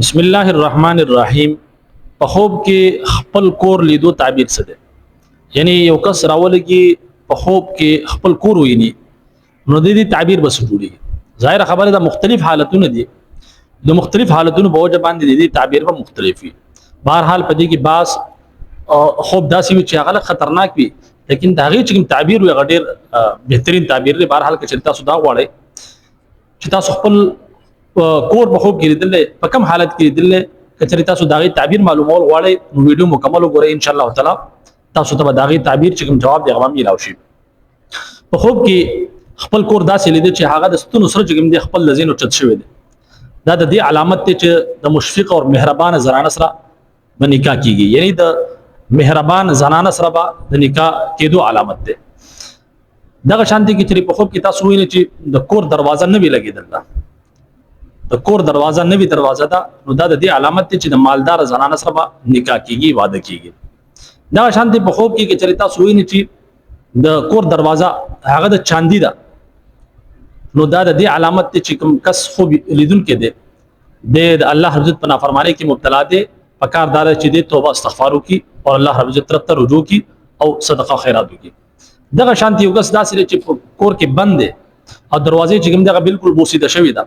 بسم الله الرحمن الرحیم. په خوب کې خپل کور لیدو تعبیر څه دی؟ یعنی یو کس راولږي په خوب کې خپل کور ویني، نو د دې تعبیر بس جوړیږي. ظاهر خبره ده، مختلف حالتونه دي، د مختلف حالتونو په وجه باندې د دې تعبیر به مختلف وي. بهرحال په دې کې باس خوب داسې وي چې هغه خطرناک وي، لیکن د هغې چې کوم تعبیر وي هغه ډېر بهترین تعبیر دی. بهرحال که چېرې تاسو دا غواړئ چې تاسو خپل کور په خوب کې لیدلی، په کوم حالت کې لیدلی، که چېرې تاسو د هغې تعبیر معلومول غواړئ نو ویډیو مکمل وګورئ، ان شاء الله تعالی تاسو ته به د هغې تعبیر چې کوم جواب دی هغه به میلاو شي. په خوب کې خپل کور داسې لیدل چې هغه د ستونو سره چې کوم دی خپل له ځینو چت شوی دی، دا د دې علامت دی چې د مشفق او مهربان زنانه سره به نکاح کیږي، یعنی د مهربان زنانه سره به د نکاح کېدو علامت دی. دغه شان دی کې چې په خوب کې تاسو وینئ چې د کور دروازه نه وی لګېدل ده، د کور دروازه نوې دروازه ده، نو دا د دې علامت دی چې د مالدار زنانه سره به نکاح کیږي، واده کیږي. دا شان دی په خوب کې چې تاسو وینئ چې د کور دروازه هغه د چاندي ده، نو دا د دې علامت دی چې کوم کس خوب لیدونکی دی د الله رب عزت په نافرمانی کې مبتلا دی، پکار دار چې دی توبه استغفار وکړي او الله رب عزت طرف ته رجوع کړي او صدقه خیرات وکړي. دغه شانتي یو کس داسې دی چې په کور کې بند دی او دروازې چې کوم دغه بالکل بوسیده شوې ده،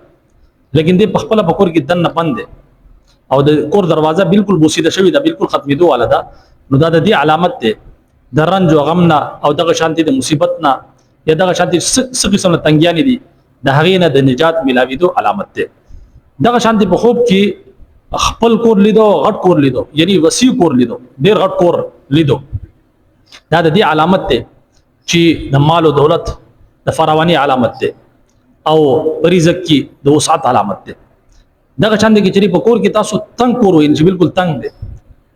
لیکن دی په خپله په کور کې دننه بند دی او د کور دروازه بالکل بوسیده شوې ده، بالکل ختمېدو واله ده، نو دا د دې علامت دی د رنج او غم نه او دغه شانتي د مصیبت نه یا دغه شانتي څه قسم نه تنګیانې دي د هغې نه د نجات ملاوېدو علامت دی. دغه شانتي په خوب کې خپل کور لیدو، غټ کور لیدو، یعنی وسیع کور لیدو، ډېر غټ کور لیدو، دا د دې علامت دی چې د مال او دولت د فراوانی علامت دی او رزق کې د وسعت علامت دی. دغه شان دی کې چې په کور کې تاسو تنگ کور وینئ چې بالکل تنگ دی،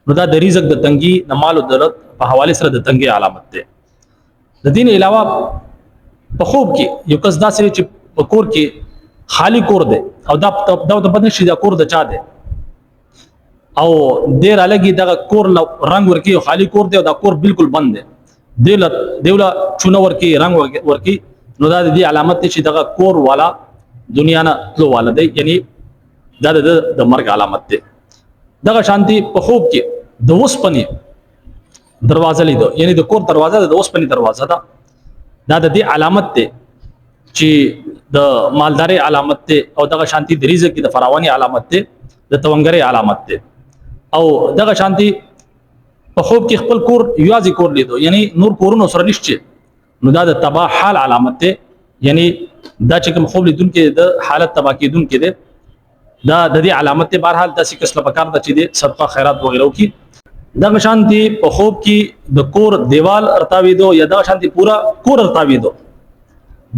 نو دا د رزق د تنګي د مال او دولت په حواله سره د تنګي علامت دی. د دین علاوه په خوب کې یو کس داسې چې په کور کې خالی کور دی او دا دا ته پته نشي دا کور د چا دی، او ډیر الګي دغه کور له رنگ ورکی او خالی کور دی او دا کور بالکل بند دی، دیوله چونه ورکی رنگ ورکی، نو دا د دې علامت دی چې دغه کور والا دنیا نه تلو والا دی، یعنی دا د مرګ علامت دی. دغه شانتي په خوب کې د وسپنې دروازه لیدو، یعنی د کور دروازه د وسپنې دروازه ده، دا د دې علامت دی چې د مالدارۍ علامت دی او دغه شانتي د رزق د فراواني علامت دی، د تونګرۍ علامت دی. او دغه شانتي په خوب کې خپل کور یوازې کور لیدو، یعنی نور کورونو سره نشته، نو دا د تباه حال علامت دی، یعنی دا چې کوم خوب لیدونکی د حالت تباه کېدونکی دی، دا د دې علامت دی. بهرحال داسې کس له پکار ده چې د صدقه خیرات وغیره وکړي. دغه شانتي په خوب کې د کور دیوال ارتاوېدو یا دغه شانتي پوره کور ارتاوېدو،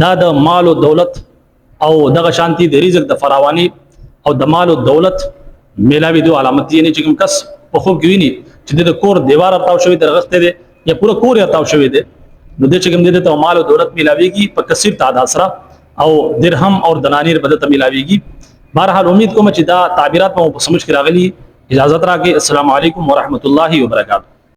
دا د مال او دولت او دغه شانتي د رزق د فراوانی او د مال او دولت میلاوېدو علامت دی. یعنی چې کوم کس په خوب کې ویني چې د کور دیوار ارتاو شوی دی، رغښتی دی یا پوره کور یې ارتاو شوی دی، نو د چې کوم دی ته مال او دولت میلاویږي په کثیر تعداد سره او درهم او دنانیر به ته میلاویږي. بهرحال امید کوم چې دا تعبیرات په سمجھ کې راغلي. اجازت راکړئ. السلام علیکم ورحمت الله وبرکاته.